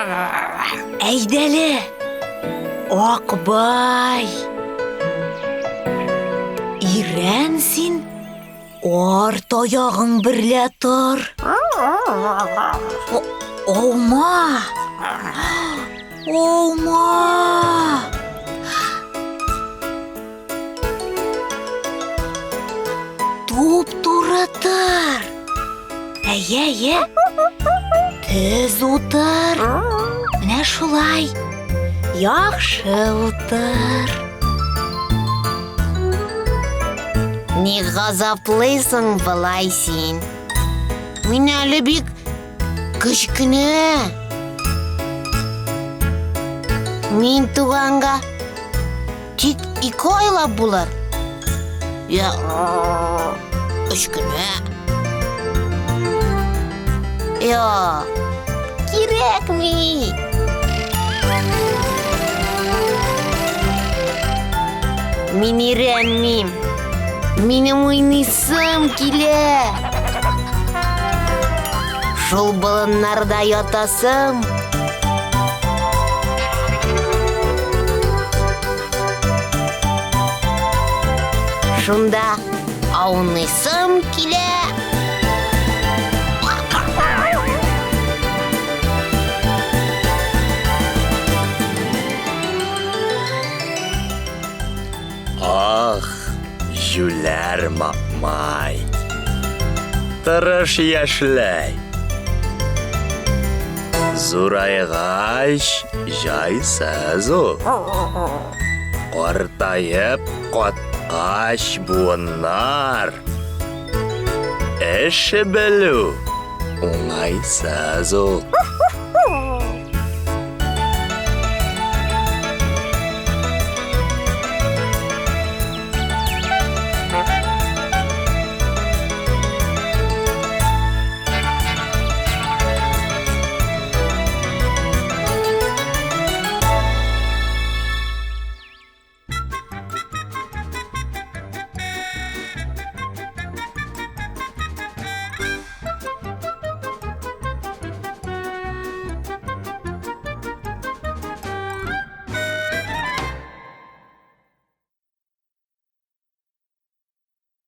Әйдәле, Акбай. Ирән син, арт аягың берлә тор. Аума! Аума! Туп-туры тор. Әйе, әйе. Төз утыр. Менә шулай. Яхшы утыр. Ни газаплыйсың болай син? Мин әле бик кечкенә. Мин туганга Тик ике айлап булыр. Я өч кенә. Я кирәкми. Мин өйрәнмим. Минем уйныйсым килә. Шул болыннарда ятасым. Шунда ауныйсым килә. Ах, җүләр мамай. Тырыш яшьләй. Зурайгач, җайсыз ул. Картаеп каткач буыннар. Эш белү уңайсыз ул.